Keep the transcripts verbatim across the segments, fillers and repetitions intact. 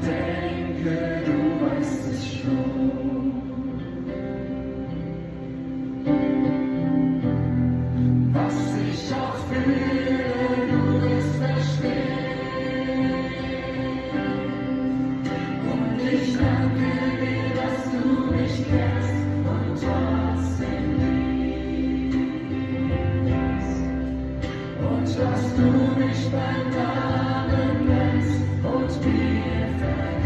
Denke, du weißt es schon. Was ich auch fühle, du wirst verstehen. Und ich danke dir, dass du mich kennst und trotzdem liebst. Und dass du mich beim Namen nennst und mir vergibst.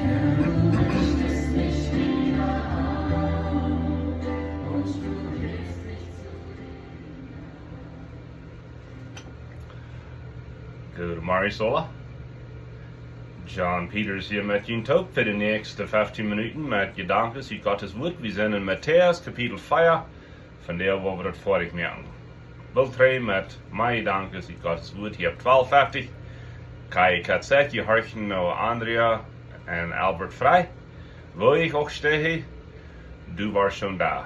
Herr, du richtest mich wieder auf und du hilfst mich zu dir. Good morning, Sola. John Peters hia met junt toop fa de näakjste feftieen Minuten met Jedanken ut Gottes Wuat. Wie sent en Matäus Kapitel vea, von doa woa wie daut foadich moaken. Wie doonen met mea Jedanken ut Gottes Wuat hia opp twalf feftich. Kai Katzek, jie horchen no Andrea un Albert Frei. Woo ekj uk stehe, du woascht schon doa.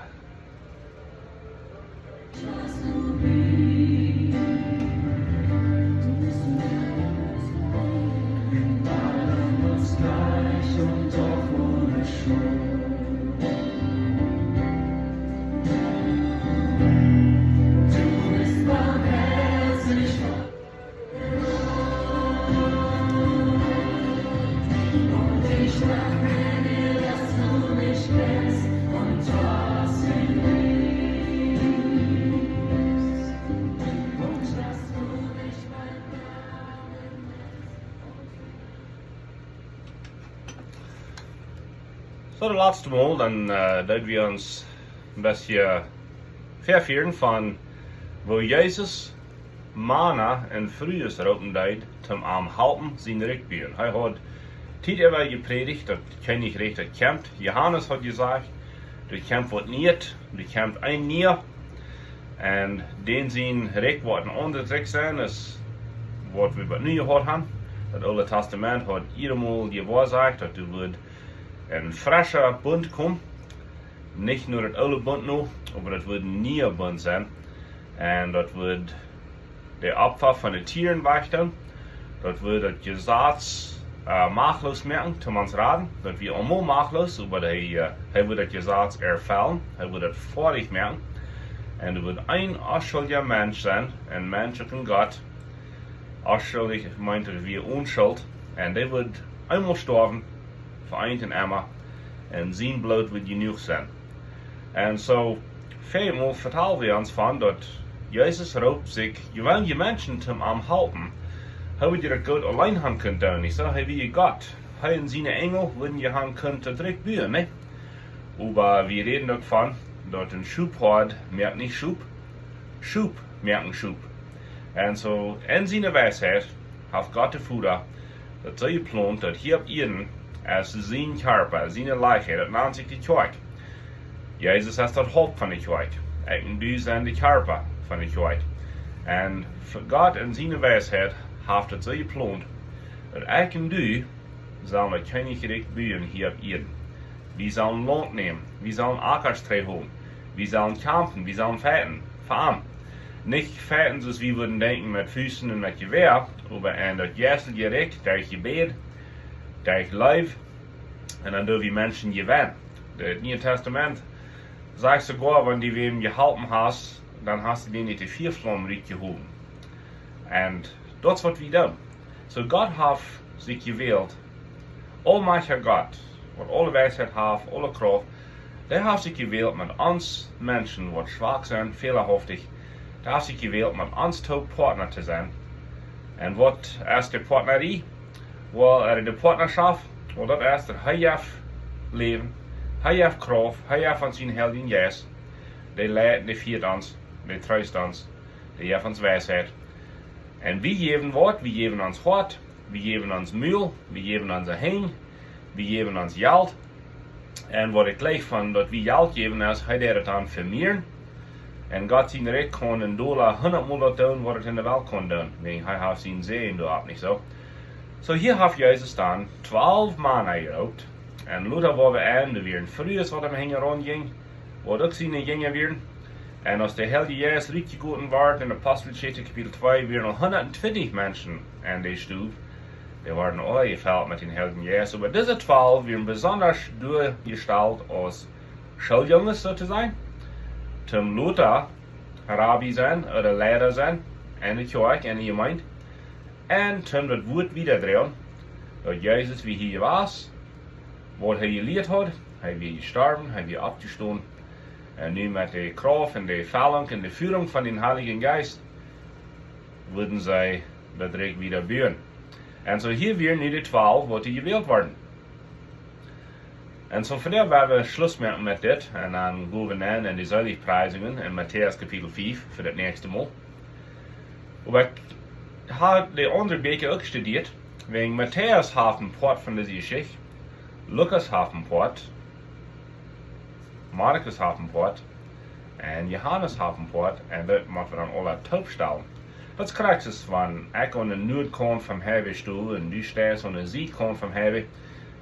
Soo, daut latste Mol, dan, äh, deeden wie ons een bät vefieren von woo Jesus Mana un Frues roopen deed, toom am halpen sien Rikj buen. Hee haud Tiet äwa jeprädicht, daut Kjennichrikj daut kjemt. Johanes haud jesajcht, doa kjemt waut Nieet, doa kjemt een Nia. Un dän sien Rikj woat een aundret Rikj sennen, aus waut wie bat nu jehuat haben. Daut Oole Tastament haud eenjemol jewoasajcht, daut doa wudd een frescha Bunt komen. Nich no daut oole Bunt no, oba daut wudd een nia Bunt sennen. Un daut wudd de Opfa von de Tieren wajchdoonen. Daut wudd daut Jesaz, äh, machtlos moaken, toom ons raden. Daut wia aulemol machtlos, oba hee, äh, hee wudd daut Jesaz erfellen. Hee wudd daut foadich moaken. Un doa wudd een onschuldja Mensch sennen, een Mensch uk een Gott. Onschuldich meent, daut wia Onschult. Un dee wudd eemol stoawen, fa eent un emma. Un sien Bloot wudd jenuach sennen. Un soo, väl mol vetalen wie ons von daut Jesus roopt sikj jeweenelje Menschen toom am halpen. Hee wudd daut goot auleen haben kunt doonen, nich soo? Hee wia Gott. Hee un siene Enjel wudden je haben kunt daut Rikj buen, nä? Oba wie räden uk von daut een Schophoad moakt nich Schop, Schop moaken Schop. Un soo, en siene Weisheit haft Gott de Voda daut soo jeplont, daut hia opp Ieed es sien Kjarpa, siene Leiche, daut nant sikj de Kjoakj. Jesus es daut Haupt von de Kjoakj. Ekj un du sent de Kjarpa von de Kjoakj. Un Gott en siene Weisheit haft daut soo jeplont, daut ekj un du sellen daut Kjennichrikj buen hia opp Ieed. Wie sellen Launt nämen, wie sellen Ackjasch trigj hoolen, wie sellen kjamfen, wie sellen fechten, fa am. Nich fechten, soo aus wie wudden denkjen, met Fust un met Jewäa, oba en daut jeistelje Rikj, derch Jebäd, derch Leew, un dan doo wie Menschen jewennen. Daut Niee Tastament sajcht soogoa, wan du wäm jeholpen hast, dan hast du dän nich de Fiaflaum rutjeholt. Un daut es waut wie doonen. Soo Gott haft sikj jewält, aulmajchtja Gott, waut aule Weisheit haft, aule Krauft, dee haft sikj jewält met ons Menschen, waut schwak sent, fälahauftich, dee haft sikj jewält met ons toop Partner to sennen. Un waut es de Partnerie? Well, äh, de Partnerschaft, well, daut es daut hee jeft Läwen, hee jeft Krauft, hee jeft ons sienen Heiljen Jeist, dee leit, dee fieet ons, dee treest ons, dee jeft ons Weisheit. Un wie jäwen waut, wie jäwen ons Hoat, wie jäwen ons Mul, wie jäwen onse Henj, wie jäwen ons Jelt. Un waut ekj jleich von daut wie Jelt jäwen es, hee deit daut dan vemieren. Un Gott sien Rikj kaun een Dola hundatmol daut doonen, waut et en de Welt kaun doonen. Wäajen hee haft sienen Säajen doaropp, nich soo? Soo, hia haft Jesus dan twalf Mana jeroopt. Un lota woa wie en, doa wieren Frues, waut am hinjaraun jinjen, waut uk siene Jinja wieren. Un aus de Heilje Jeist rutjegoten wort en Aposteljeschicht Kapitel twee, wieren aul hundat twintich Menschen en de Stow. Dee worden aula jefelt met dän Heiljen Jeist. Oba dise twalw wieren besonda doajestalt aus Schooljunges, soo to sajen, toom lota Rabbi sennen ooda Leida sennen en de Kjoakj, en de Jemeent. Un toom daut Wuat wieda droagen, daut Jesus wia hia jewast, waut hee jelieet haud, hee wia jestorwen, hee wia oppjestonen. Un nu met de Krauft un de Fellunk un de Fierunk von dän Heiljen Jeist wudden see daut Rikj wieda buen. Un soo hia wieren nu de twalw, waut jewält worden. Un soo vondoag woa wie Schluss moaken met dit. Un dan go wie nenn en de Seligpreisungen en Matäus Kapitel fief fa daut näakjste Mol. Oba ekj hab de aundre Bieekja uk studieet. Wäajen Matäus haft een Poat von dise Jeschicht, Lukas haft een Poat, Markus haft een Poat, un Johanes haft een Poat, un daut mott wie dan aula toopstalen. Daut es krakjt soo aus wan ekj aun de Nuadkaunt vom Highway sto un du steist aun de Siedkaunt vom Highway.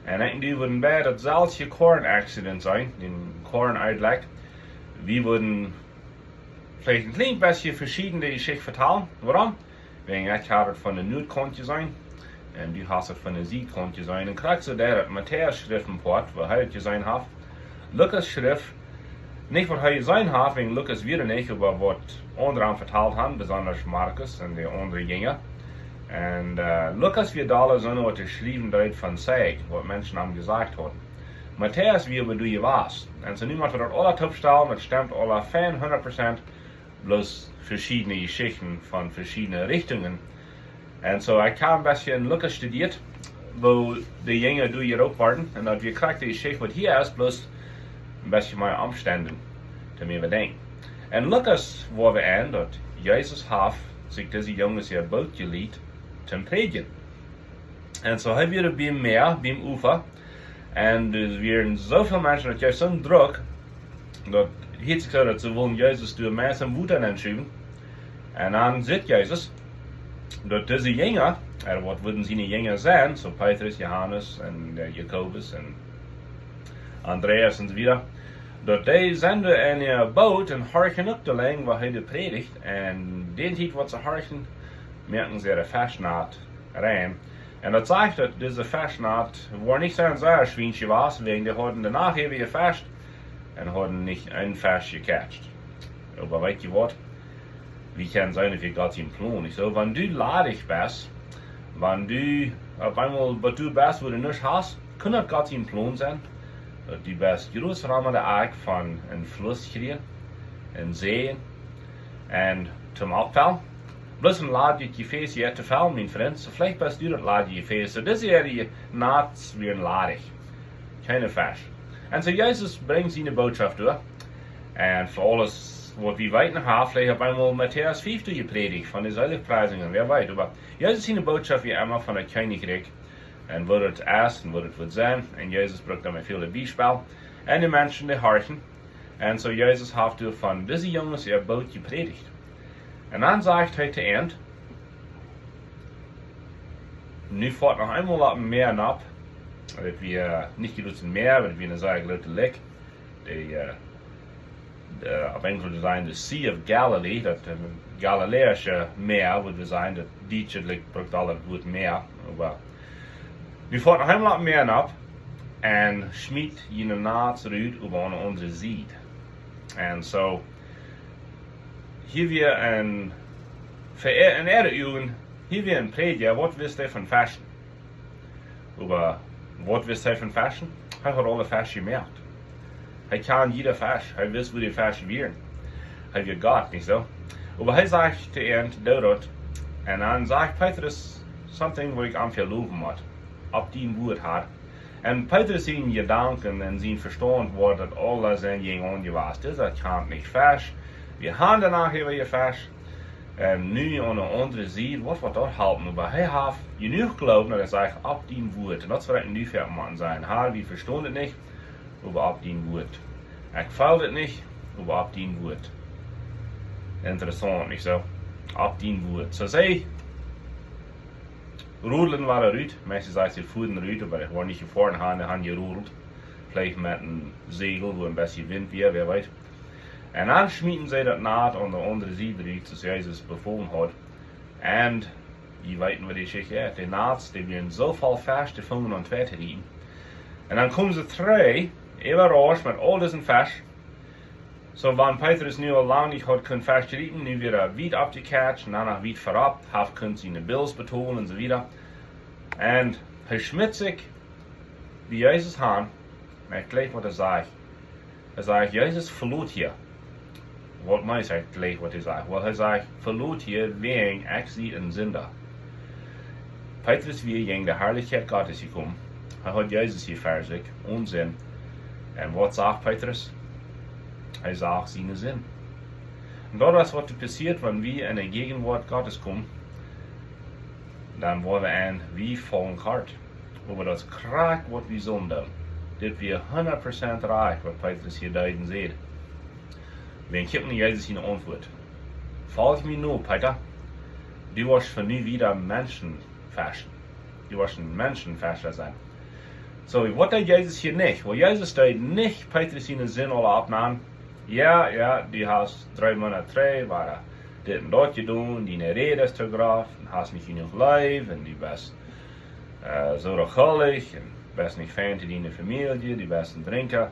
Un ekj un du wudden beid daut selwje Korn-Accident sennen, dän Korn-Unjlekj. Wie wudden veleicht een kjlien bät veschiedne Jeschicht vetalen. Wuarom? Wäajen ekj hab et von de Nuadkaunt jeseenen un du hast et von de Siedkaunt jeseenen. Un krakjt soo deit daut Matäus schrift een Poat, waut hee et jeseenen haft. Lukas schrift nich, waut hee jeseenen haft, wäajen Lukas wia doa nich, oba waut aundre am vetalt haben, besonda Markus un de aundre Jinja. Un, äh, Lukas wia dolla soo, waut hee schriewen deed von Zeijen, waut Menschen am jesajcht hauden. Matäus wia oba doa jewast. Un soo nu mott wie daut aula toopstalen, daut stemt aula fein, hundat Prozent, bloos veschiedne Jeschichten von veschiedne Richtungen. Un soo, ekj hab een bät en Lukas studieet, woo de Jinja doa jeroopt worden. Un daut wia krakjt de Jeschicht, waut hia es, bloos een bät mea Omstend, toom mea bedenkjen. En Lukas woa wie en, daut Jesus haft sikj dise Junges äa Boot jelieet toom prädjen. Un soo hee wia biem Mäa, biem Ufa. Un doa wieren soo väl Menschen, daut jeef soon Druck, daut hilt sikj soo, daut see wullen Jesus derch Mäa em Wota nenn schuwen. Un dan sitt Jesus, daut dise Jinja, äh, waut wudden siene Jinja sennen, soo Petrus, Johanes un, äh, Jakobus un Andreas un soo wieda, daut dee sent en äa Boot un horchen uk de Lenj, waut hee doa prädicht. Un dän Tiet, waut see horchen, moaken see äare Feschnat rein. Un daut sajcht, daut dise Feschnat wia nich soo sea schwiensch jewast, wäajen dee hauden de Nacht äwa jefescht un hauden nich een Fesch jekjatcht. Oba weetst du waut? Wie kjennen seenen, daut wia Gott sien Plon. Nich soo, wan du ladich best, wan du opp eemol bie die best, wua du nuscht hast, kaun daut Gott sien Plon sennen, daut du best jroz rom de Akj von een Fluss kjrieen, een See, un toom oppfellen. Bloos een ladjet Jefäs hia to fellen, mien Frint. Soo veleicht best du daut ladje Jefäs. Soo dise äare Nats wieren ladich. Kjeene Fesch. Un soo Jesus brinjt siene Bootschoft derch. Un fa aules, waut wie weeten, haft veleicht opp eemol Matäus fief doa jeprädicht, von de Seligpreisungen, wäa weet. Oba Jesus siene Bootschoft wia emma von daut Kjennichrikj. Un waut et es un waut et woat sennen. Un Jesus brukt dan väl Biespel. Un de Menschen, dee horchen. Un soo Jesus haft doa von dise Junges äa Boot jeprädicht. Un dan sajcht hee to an, nu foat noch eemol opp een Mäa nopp. Daut wia nich jroz een Mäa, oba daut wia een sea groote Lake. Dee, äh, de, opp Enjlisch wudd wie sajen, de Sea of Galilee, daut, äh, Galiläische Mäa, wudd wie sajen, daut Dietsche Lake brukt aul daut Wuat Mäa, oba nu foat noch eemol opp een Mäa nopp un schmiet june Nats rut äwa aun de aundre Sied. Un soo, hia wia een, fa, en äare Uagen, hia wia een Prädja, waut wist hee von Feschen? Oba waut wist hee von Feschen? Hee haud aule Fesch jemoakt. Hee kjand jieda Fesch. Hee wist, wua de Fesch wieren. Hee wia Gott, nich soo? Oba hee sajcht to an, doo daut. Un dan sajcht Petrus something, waut ekj am fa lowen mott. Opp dien Wuat, Herr. Un Petrus siene Jedanken un sien Vestaunt woat daut aula sennen jäajen aunjewast. Daut kjant nich Fesch. Wie haben de Nacht äwa jefescht. Un nu aun de aundre Sied, waut woat daut halpen? Oba hee haft jenuach Gloowen, daut hee sajcht, opp dien Wuat. Un daut es waut ekj nu fa mott sajen. Herr, wie vestonen et nich, oba opp dien Wuat. Ekj feel et nich, oba opp dien Wuat. Interessaunt, nich soo? Opp dien Wuat. Soo see rodeln wada rut. Mieeschtens sajcht see fuaren rut, oba dee wieren nich jefoaren, haben, haben jerodelt. Veleicht met een Säajel, wua een bät Wint wia, wäa weet. Un dan schmieten see daut Nat aun de aundre Sied rut, soo aus Jesus befolen haud. Un jie weeten, waut dee Jeschicht es. De Nats, dee wieren soo voll Fesch, dee fungen aun twei to rieten. Un dan kjeemen see trigj, äwarauscht met aul disen Fesch. Soo, wan Petrus nu aul lang nich haud kunt Fesch rieten, nu wia hee wiet oppjekjatst un dan noch wiet verropt, haft kunt siene Bills betolen un soo wieda. Un hee schmitt sikj bie Jesus han, un ekj jleich, waut hee sajcht. Hee sajcht: "Jesus, veloot hia." Waut meent hee, jleich, waut hee sajcht? Well, hee sajcht: "Veloot hia, wäajen ekj sie een Sinda." Petrus wia jäajen de Harlichkjeit Gottes jekomen. Hee haud Jesus hia ver sikj, onen Sind. Un waut sach Petrus? Hee sach siene Sind. Un daut es, waut passieet, wan wie enne Jäajenwuat Gottes komen. Dan woaren wie en, wie faulen hart. Oba daut es krakjt, waut wie sullen doonen. Dit wia hundat Prozent rajcht, waut Petrus hia deed un säd. Wan kjikj no Jesus siene Auntwuat: "Folj mie no, Peter. Du woascht von nu wieda Menschen feschen. Du woascht een Menschenfescha sennen." Soo, waut deed Jesus hia nich? Well, Jesus deed nich Petrus siene Sind aula oppnämen. Jo, jo, du hast dree Moonat trigj wada dit un daut jedonen, diene Räd es too grof, un hast nich jenuach Leew, un du best, äh, soo rajcht schullich, un best nich fein to diene Famielje, du best een Drinkja.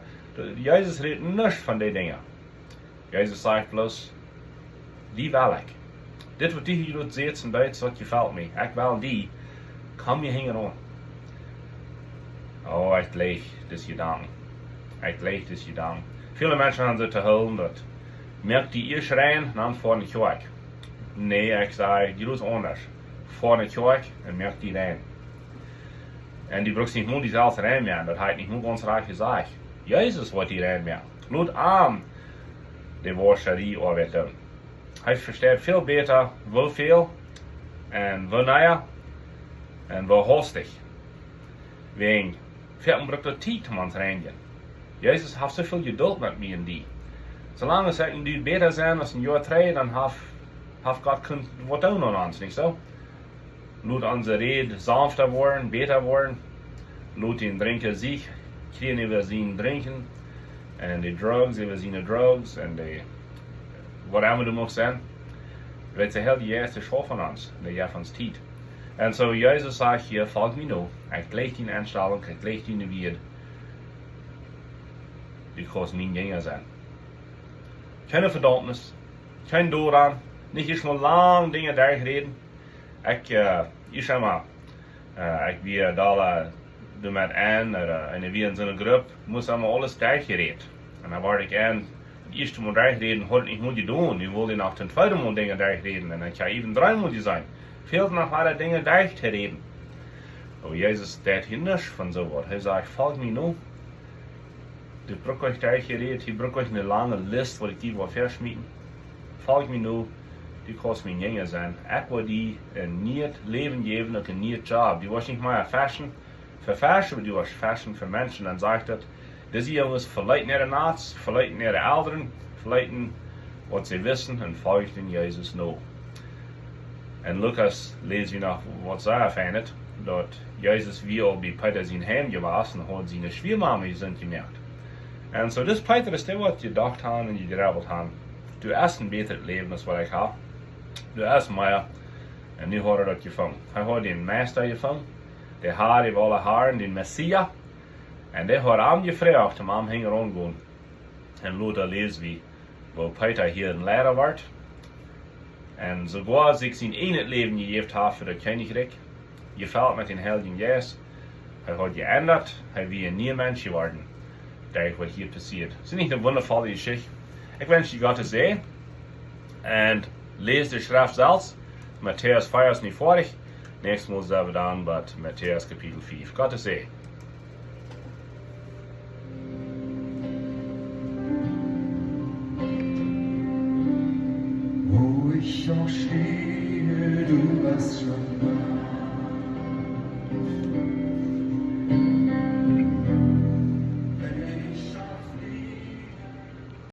Jesus rät nuscht von dee Dinja. Jesus sajcht bloos: "Die well ekj. Dit, waut du hia doa sitst un deist, daut jefelt mie. Ekj well die. Komm mie hinjaraun." Oh, ekj jleich dise Jedanken. Ekj jleich dise Jedanken. Väle Menschen haben sikj to hoolen, daut: "Moak die ieescht rein, dan foa no de Kjoakj." Nä, ekj saj, jie doonen aundasch. Foa no de Kjoakj un moak die rein. Un du brukst nich mol die selfst rein moaken, daut haft nich mol gaunz rajcht jesajcht. Jesus woat die rein moaken. Lot am de Wauscharieoabeit doonen. Hee vesteit väl bäta, woo väl un woo nea un woo haustich. Wäajen wie brucken Tiet, om ons reinjen. Jesus haft soo väl Jedult met mie un die. Soo lang aus ekj un du bäta sent aus een Joa trigj, dan haft, haft Gott kunt waut doonen aun ons, nich soo? Lot onse Räd saunfta woaren, bäta woaren. Lot dän Drinkja sikj kjrieen äwa sien Drinkjen. Un de Drugs äwa siene Drugs. Un de, waut emma du muchst sennen. Weetst, de Heilje Jeist, dee schauft aun ons. Dee jeft ons Tiet. Un soo, Jesus sajcht hia: "Folj mie no. Ekj jleich diene Enstalunk, ekj jleich diene Wieed. Du kaust mien Jinja sennen." Kjeene Vedaumnis, kjeen Doran, nich ieescht mol lang Dinja derchräden. Ekj, äh, ieescht emol, äh, ekj wia doa, äh, doamet enn, ooda, äh, enne, wia en soone Grupp, must emol aules derchjerädt. Un dan wort ekj enn, daut ieeschte Mol derchräden, haud ekj nich mol jedonen. Nu wull ekj noch daut tweede Mol Dinja derchräden. Un dan kaun ekj äwen dree Mol sennen. Fält noch wada Dinja derchtoräden. Oba Jesus deed hia nuscht von soo waut. Hee sajcht: "Folj mie no." Dit brukt nich derchjerät, hia brukt nich eene lange List, waut ekj die well väaschmieten. Folj mie no, du kaust mien Jinja sennen. Ekj well die een nieet Läwen jäwen, uk een nieet Job. Du woascht nich mea feschen fa Fesch, oba du woascht feschen fa Menschen. Dan sajcht daut, dise Junges veleeten äare Nats, veleeten äare Elren, veleeten waut see wisten un folchten Jesus no. En Lukas läs wie noch waut sea feinet, daut Jesus wia aul bie Peeta sien Heim jewast un haud siene Schwiamame jesunt jemoakt. Un soo, dis Peeta es dee, waut jedocht haft un jegrubbelt haft: "Du hast een bätret Läwen aus waut ekj hab. Du hast mea." Un nu haud hee daut jefungen. Hee haud dän Meista jefungen, dän Har äwa aule Haren, dän Messias. Un dee haud am jefroacht, om am hinjaraun to gonen. Un lota läs wie, woo Peeta hia een Liera wort. Un soogoa sikj sien eejnet Läwen jejäft haft fa daut Kjennichrikj. Jefelt met dän Heiljen Jeist. Hee haud jeendat. Hee wia een niea Mensch jeworden. Daut es, waut hia passieet. Es daut nich eene wundavolle Jeschicht? Ekj wensch die Gottes Säajen. Un läs de Schreft selfst. Matäus vea es nu foadich. Näakjstet Mol sent wie dan bie Matäus Kapitel fiew. Gottes Säajen. Wo ich auch stehe, du warst schon da.